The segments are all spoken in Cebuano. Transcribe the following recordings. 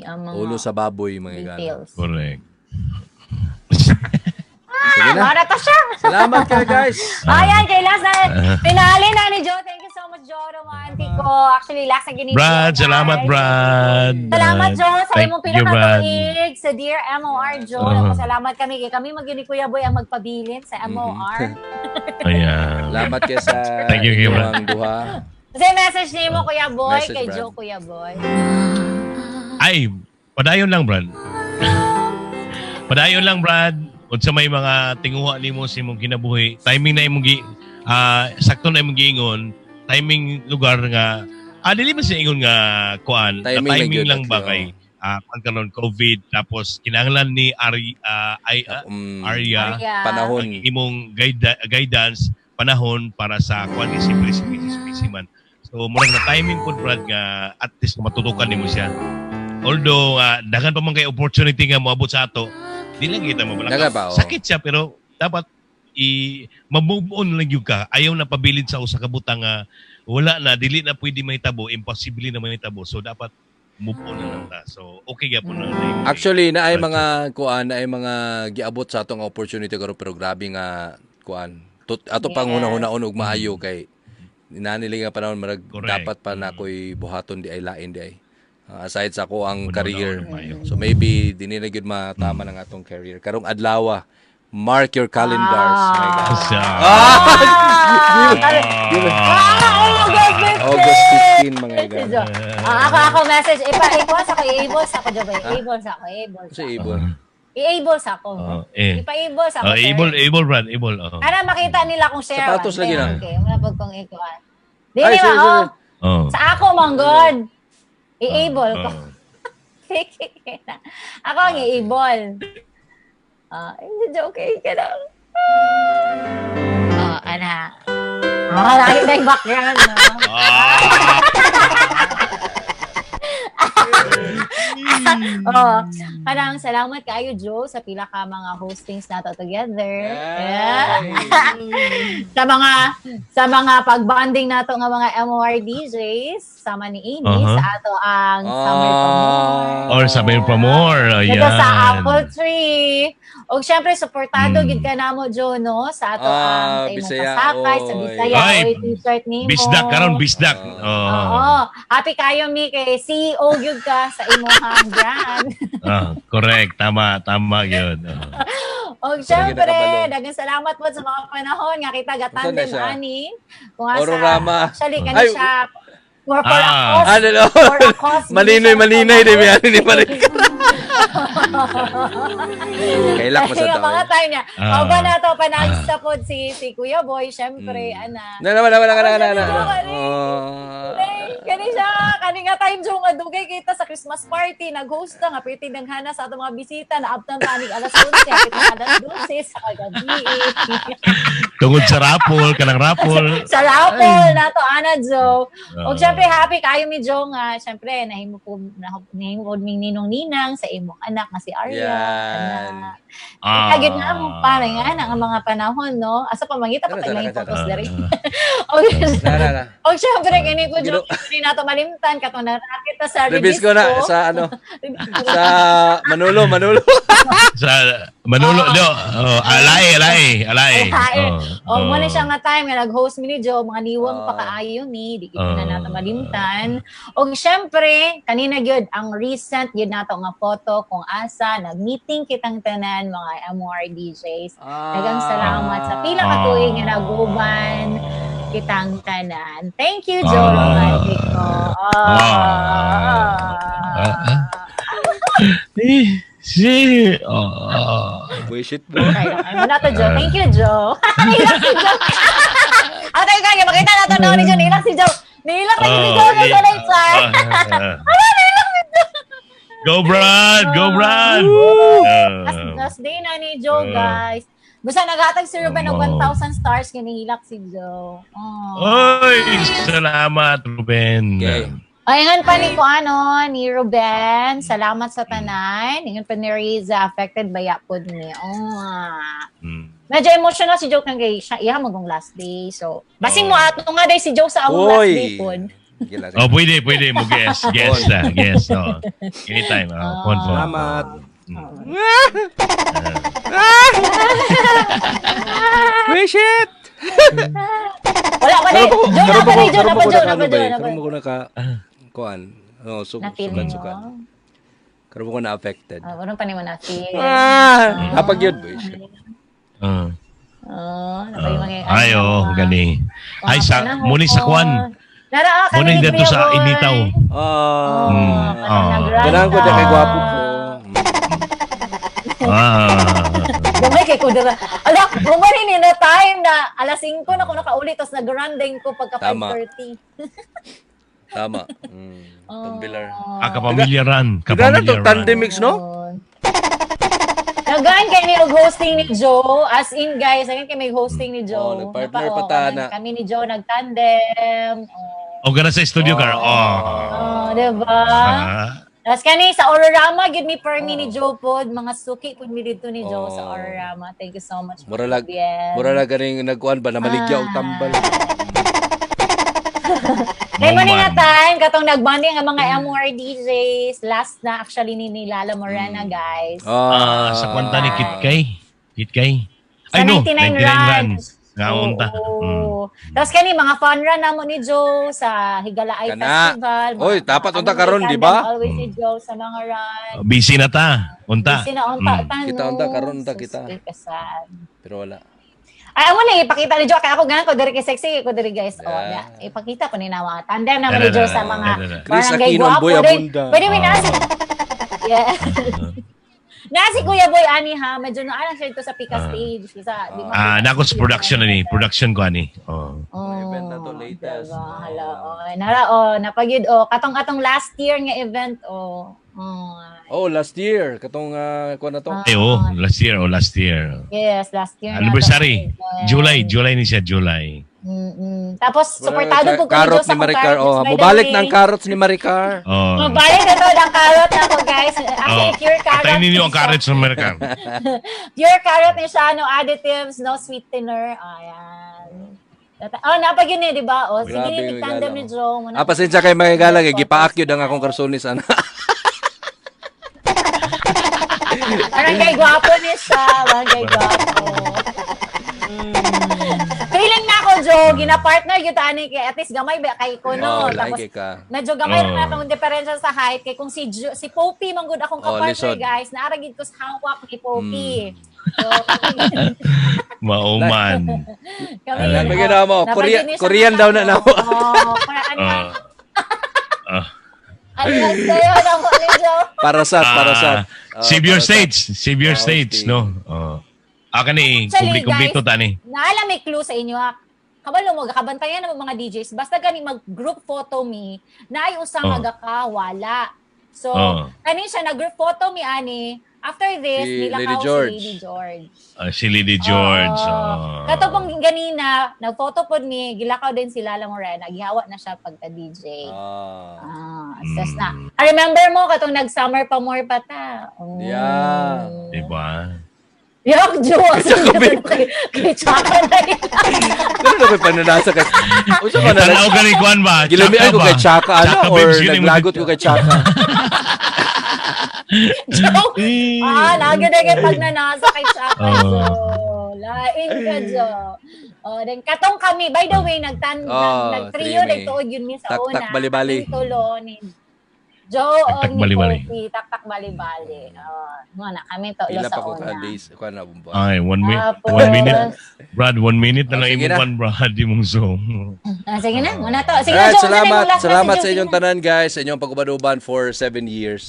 Ang mga Ulo sa baboy, mga igala. details. Correct. Sige na. Mara ta siya. Salamat kayo, guys. Ayan, kay last na, finale na ni Joe. Thank you so much, Joe Romantico. Actually, last na gini Brad, salamat, Brad. Salamat, Joe, sa Thank imong you, Brad. pinakatuig sa Dear MOR, Joe. Salamat kami. Kay kami magini Kuya Boy ang magpabilin sa MOR. Ayan. Salamat kayo sa Thank you, Brad. inyong duha. Kasi message niyo mo, Kuya Boy, Message, kay Brad. Joe, Kuya Boy. Ay, padayon lang, Brad. Padayon lang, Brad. Unsa may mga tinguha nimo sa imong kinabuhi, timing na imong gi sakto na imong giingon, timing lugar nga dili man siya ingon nga kuan, Timing timing, lang timing yun, lang ba tatlo. kay kuan karon COVID, tapos kinahanglan ni Ari ay Arya Arya. Panahon. ang imong guidance panahon para sa kuan ni simple busy man. So murag na timing pud, Brad, nga at least matutukan nimo siya. Although daghan pa man kay opportunity nga moabot sa ato, di lang kita Daga mabalaka. ba, oh. Sakit siya pero dapat i ma-move on lang gyud ka. Ayaw na pabilin sa usa ka butang nga wala na, dili na pwede mahitabo, imposible na mahitabo. So dapat move on na lang ta. So okay gyapon na. Actually, na ay mga kuan, na ay mga giabot sa atong opportunity karon, pero grabe nga kuan. Ato pang hunahuna-on og maayo kay nanili nga panahon marag dapat pa na ako'y buhaton di ay lain di ay. Aside sa ako ang Hunahuna-on career. og maayo. So maybe dinhi na gyud matama ng atong career. Karong adlaw, mark your calendars. My God. Ah! August 15! August 15, mga igala. Ako message. Ipa, sa ako, i-able sa ako, Joe. I-able sa ako, i-able Sa sa ako. ibon. I-able sa ako. Oh, eh. Ipa-able sa ako, Oh, sir. able, able, Brad, able. Oh. Para makita nila kung share. Sapatos lagi na. Okay, wala pag kong ikuan. Di Ay, ba? sorry, Oh, sorry. Oh. sa ako, manggod. I-able ko. Oh. Ako ang i-able. Hindi, joke. Okay ka lang. Oh, ana. Nakita yung background, no? Ah. Oh, parang salamat kayo, Joe, sa pila ka mga hostings nato together. Yeah. Sa mga pag-bonding nato nga mga MOR DJs sama ni Amy sa ato ang Summer Pa More. Or Summer Pa More. Ayan. Dito sa Apple Tree. O syempre, suportado gid ka namo, Joe, no? Sa ato ang sa imong Bisaya, pasakay, sa oy. Bisaya, Ay, oy, t-shirt nimo. Bisdak karon, bisdak. Oh. Oo. Happy kayo, mi, kay CEO gyud ka sa imong brand. Correct. Tama, tama 'yun. Oh. O syempre, nakabalo. daghang salamat po sa mga panahon nga kita Saan na gatandem siya? ani. Kung asa, Ororama. Actually, kani Ay, siya for a cause. Ano no? For a cause. Malinoy, malinoy, di ba? Hindi pa rin. Kailak mo sa Kaya tao. mga time niya. Ah. O ba na to, panagsa po si Kuya Boy, syempre, ana. Na, na, na, na, na, na, na. Kani, Oh. kani siya, kani nga time jo nga dugay kita sa Christmas party, nag-host na nga pretty danghana sa atong mga bisita, naabtan ta anig alas 11, hapit na alas 12 sa kagabi. Tungod sa raffle, kanang raffle. Sa raffle nato ana Joe. Og syempre happy kayo mi Joe nga syempre nahimo po ming ninong ninang sa imong anak nga si Arya. Yan. Ana. Ah. Kagid na mo para nga ana ang mga panahon, no. Asa pa mangita pa Tara, tag tara, laing tara. photos diri. Og Na, na, na. og syempre kini po Joe, Gino- hindi nato malimtan katong narakit ta sa Release ko na sa ano, sa Manolo, Manolo. Sa Manolo, do. Oh, alay, alay, alay. Alay. Oh, O, mo na siya nga time nga nag-host mi ni Joe, mga niwang pa kaayo ni, di kita na nato malimtan. Og syempre, kanina gyud ang recent gyud nato nga photo kung asa nag-meeting kitang tanan mga MOR DJs. Daghang salamat sa pila ka tuig nga nag-uban kitang tanan. Thank you, Joe Romantico. Eh, si oh. Bullshit bro. Okay, ano na to, Joe. Thank you, Joe. Nilak si Joe. Teka, kaya makita na to, no, ni Joe. Nilak si Joe. Nilak na si Joe. Nasa light. Go, Brad! Go, Brad! Last day na ni Joe, guys. Basta naghatag si Ruben og 1,000 stars, kinihilak si Joe. Oh. Oy, salamat, Ruben. Okay. Ay, ingon pa ni ko ano, ni Ruben, salamat sa tanan. Ingon pa ni Riza, affected ba yapod ni? Oh. Medyo emotional si Joe kang kay siya, iya magong last day. So, basing mo ato nga day si Joe sa among last Oy. day pod. Sige lang, sige. Oh, pwede, pwede mo guess. Guess na, guess. Oh. Anytime. Oh, phone, phone. Salamat. Wish it! Wala pa din. Joe, na pa din, Joe, na pa, Joe, na pa, Joe, na pa. Karon mo ko naka kuan. Oh, Na-feel sukan mo? sukan. Karon mo ko na affected. Ah, wala pa ni mo na-feel. Ah, hapag yun, boy. Ah. Oh, napay mga Ay, oh, gani. Ay, sa, panahon. muni sa kwan. Nara, ah, kami Muni ni dito Kuya sa Boy. Initaw. Ah. Oh, kanang nag-run Ganahan ko ka. kay gwapo ko. Ah. Gamay kay kudra. Ala, bumari ni na time na alas 5 na ko nakauli tapos nag-run din ko pagka Tama. 5:30. Tama. Tumbilar. Ah, kapamilya run. Gana Kapamilya to run. tandem mix, no? Nagaan kay ni og hosting ni Joe. As in guys, nagaan kay may hosting ni Joe. Oh, nagpartner Napa- pa oh, ta na. Kami ni Joe nagtandem. Oh, O, gana sa studio ka. Oh. oh diba? Ah. Tapos kani sa Aurorama, gyud mi permi ni Joe pod, mga suki pod mi didto ni Joe sa Oh. Aurorama. Thank you so much. Mura lag, Bien. mura lag ganing nagkuan ba na maligya og tambal. Kay mo ni Mauman. na time katong nagbanding ang mga MR DJs last na actually ni Lala Morena, guys. Ah, sa kwanta ni Kitkay. Kitkay. Sa Ay, no. 99 99 run. run. Nga unta. Oo. Tapos kani mga fun run namo ni Joe sa Higalaay Kana. Festival. Mga- Oy, dapat unta kami karon, may di ba? tandem always ni Joe sa mga run. Busy na ta. Unta. Busy na unta ta, Kita no? unta, karon unta Sus, kita. eh, kasad. Pero wala. Ay, amo na ipakita ni Joe kay ako ganan ko diri kay sexy ko diri guys. Oh, Yeah. na, ipakita ko ni na mga tandem naman ni Na, na, Joe na, sa na, mga na, na. Chris barangay Aquino, guwapo Boy din. Abunda. Pwede may nasi. Yeah. Na si Kuya Boy ani ha, medyo naa lang siya dito sa Pika stage sa di Ah, makita nako sa production ani, production ko ani. Oh. Oh, Mga event na to, latest. Diba? Hala, oh. Nara, oh, napagid, oh. Katong-katong last year nga event, oh. Oh. Oh, last year katong kuan na to. Ay, oh, last year, oh, last year. Yes, last year na to. Anniversary. Event. July, July ni siya, July. Tapos, supportado po ko ni Carrot Joe sa ni akong Maricar. carrots, Oh, by the mubalik way. na ang carrots ni Maricar. Oh. Mabalik na to ang carrot na ako, guys. Actually, Oh. pure carrot. Atayin ninyo ang siya. carrots ng Amerika. Pure carrot ni siya, no additives, no sweetener. Ayan. Oh, napag yun eh, di ba? Oh, sige, Grabe yung tandem gala, ni oh. Joe. Muna- Ah, pasensya kay mga galang, eh, gipaak yun ang akong karsonis ana. Barangay gwapo ni siya. Barangay gwapo. Feeling na ako, Joe, gina-partner yun ani kay at least gamay ba kay ko no. Oh, lain Tapos kay ka. medyo gamay Oh. na atong diferensya sa height kay kung si si Popey man gud akong Oh, kapartner lisod. guys, naara gid ko sa hawak ni Popey. So, Mauman. kami Alam mo, ginawa mo. Napagid ni siya Korean sa daw na ano. namo. Oh, Korean na. Ah. Ano sa'yo na mo ni Joe? Para sa, para sa. Ah, save your para sa. states. Save your Oh, states, okay. no? Oh. Ah, kani, Actually, kumpleto guys, tani. Naala may clue sa inyo ha. Kabalo mo, kabantayan ng mga DJs. Basta gani mag-group photo mi, naay usang Oh. aga ka, wala. So, Oh. kanin siya, nag-group photo mi, ani. After this, Si nilakaw Lady George. si Lady George. Ah, si Lady George. Oo. Oh. Kato pong ganina, nag-photo pod mi, gilakaw din si Lala Morena. Gihawa na siya pagka-DJ. Ah. Ah, assess na. I remember mo, katong nag-summer pa more pa ta. Mm. Yeah. Diba? Yak, Joe. Kay, kay Chaka na yun. Pero na ko'y pananasa kay... Unsa ka na? Tanaw ka ni Kwan ba? Gilamian ko Chaka ba? kay Chaka, ano? Chaka Or babes, yun yung naglagot ko kay Chaka. Joe. Eh. Ah, lagi na kay pag nanasa kay Chaka, Oo. Joe. Lain ka, Joe. Oh, then katong kami, by the way, nagtan Oh, nag trio trio mi. nagtuod yun mi sa Tak-tak una. bali-bali. Kaming tulo ni Joe o Tak-tak ni bali-bali. Popi, tak-tak bali-bali. Oh, mo na kami tulo Pila sa pa ko una. ka days. Kuan na bumba. Ay, 1 minute. Tapos, 1 minute. Brad, 1 minute na Oh, lang sige imong na. kwan, Brad, imong Zoom. Ah, sige na, muna to. Sige na, Alright, Joe, una na salamat. imong last Salamat message, sa Joe. inyong Sige na. tanan, guys. Sa inyong pag-uban for 7 years.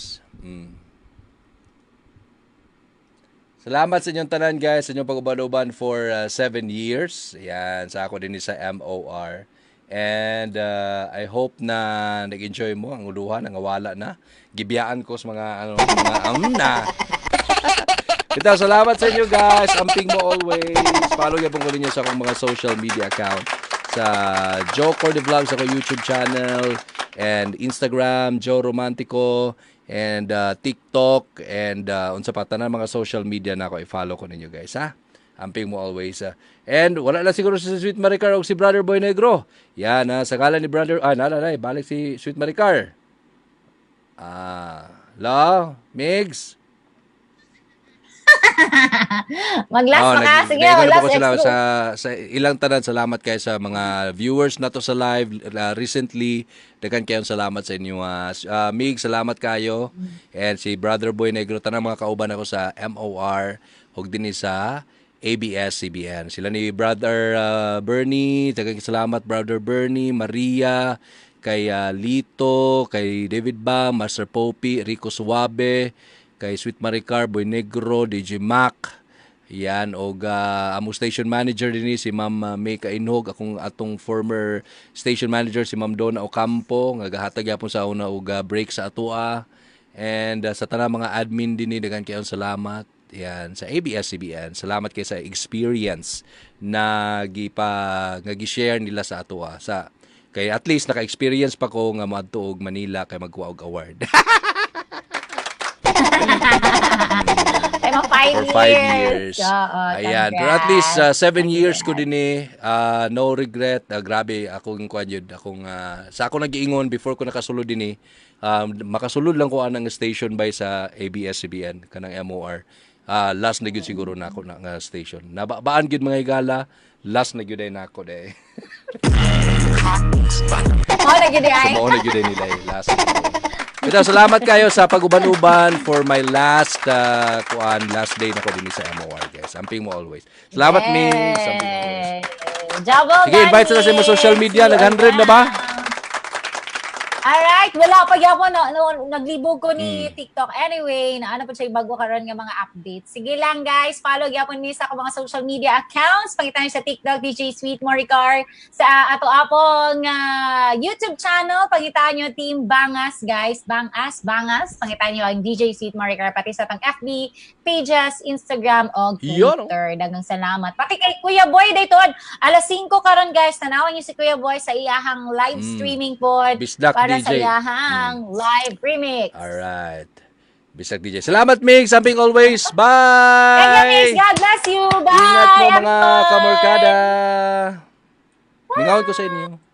Salamat sa inyong tanan, guys, sa inyong pag-uban for 7 years. Yan, sa ako din sa MOR. And I hope na nag-enjoy mo ang uluhan, ang awala na. Gibiyaan ko sa mga ano, mga na. Ito, salamat sa inyo guys. Amping mo always. Follow niyo pong ninyo sa akong mga social media account. Sa Joe Cordy Vlogs, ako YouTube channel, and Instagram, Joe Romantico, and TikTok, and unsa pa tanan mga social media na ako i-follow ko ninyo guys, ha? Amping mo always. And wala lang siguro si Sweet Maricar o si Brother Boy Negro. Yan, sa ngalan ni Brother, nala na, balik si Sweet Maricar. La, Migs. Mag-last Oh, pa ka. Sige, nag-ingon na po mag-last ko sila expo. sa ilang tanan, salamat kayo sa mga viewers nato sa live recently. Daghan kayong salamat sa inyo. Mig, salamat kayo. And si Brother Boy Negro, tanang mga kauban ako sa MOR ug dinhi sa ABS-CBN. Sila ni Brother Bernie, daghang salamat Brother Bernie, Maria, kay Lito, kay David Bam, Master Poppy, Rico Suabe, kay Sweet Maricar, Boy Negro, DJ Mac, yan, og among station manager dinhi si Ma'am May Kainhog, akong atong former station manager si Ma'am Donna Ocampo nga gahatag gyapon sa una og break sa atoa. And sa tanang mga admin dinhi, daghan kayong salamat. Yan sa ABS-CBN. Salamat kay sa experience na gipa nga gi-share nila sa atoa sa kay at least naka-experience pa ko nga moadto og Manila kay magkuha og award. Ay, mga 5 For years. 5 years. Oo, Ayan. Pero at least congrats. 7 years ko din eh. No regret. Grabe, akong kuan yun. Akong, sa ako nag-iingon before ko nakasulod din eh. Makasulod lang ko anang station by sa ABS-CBN, kanang MOR. Last na gyud siguro na ako na nga station. Nababaan gyud, mga higala, last na gyud ay nako de. Oh, lagi di ay. Mao na gyud ay nila eh, last. Pero salamat kayo sa pag-uban-uban for my last kuan, last day na ko din sa MOR, guys. Amping mo always. Salamat, Ming. Amping mo always. Jabo. Sige, invite sila sa imo social media. Nag-100 na ba? Alright, wala pa gyapon no, no, naglibog ko ni TikTok. Anyway, naano po siya bago karon nga mga updates. Sige lang guys, follow gyapon mi sa akong mga social media accounts. Pangitan sa TikTok DJ Sweet Moricar, sa ato apong YouTube channel, pangitan nyo Team Bangas guys, Bangas Bangas. Pangitan nyo ang DJ Sweet Moricar pati sa atong FB pages, Instagram o Yun, oh. Twitter. Daghang salamat. Pati kay Kuya Boy daytoon. Alas 5 karon guys, tanawan niyo si Kuya Boy sa iyahang live streaming pod Bisdak para sa DJ. iyahang live remix. Alright. Bisdak DJ. Salamat, Mig. Amping always. Bye! Thank you, Mix. God bless you. Bye. Ingat mo, mga Ampon. kamorkada. Mingawin ko sa inyo.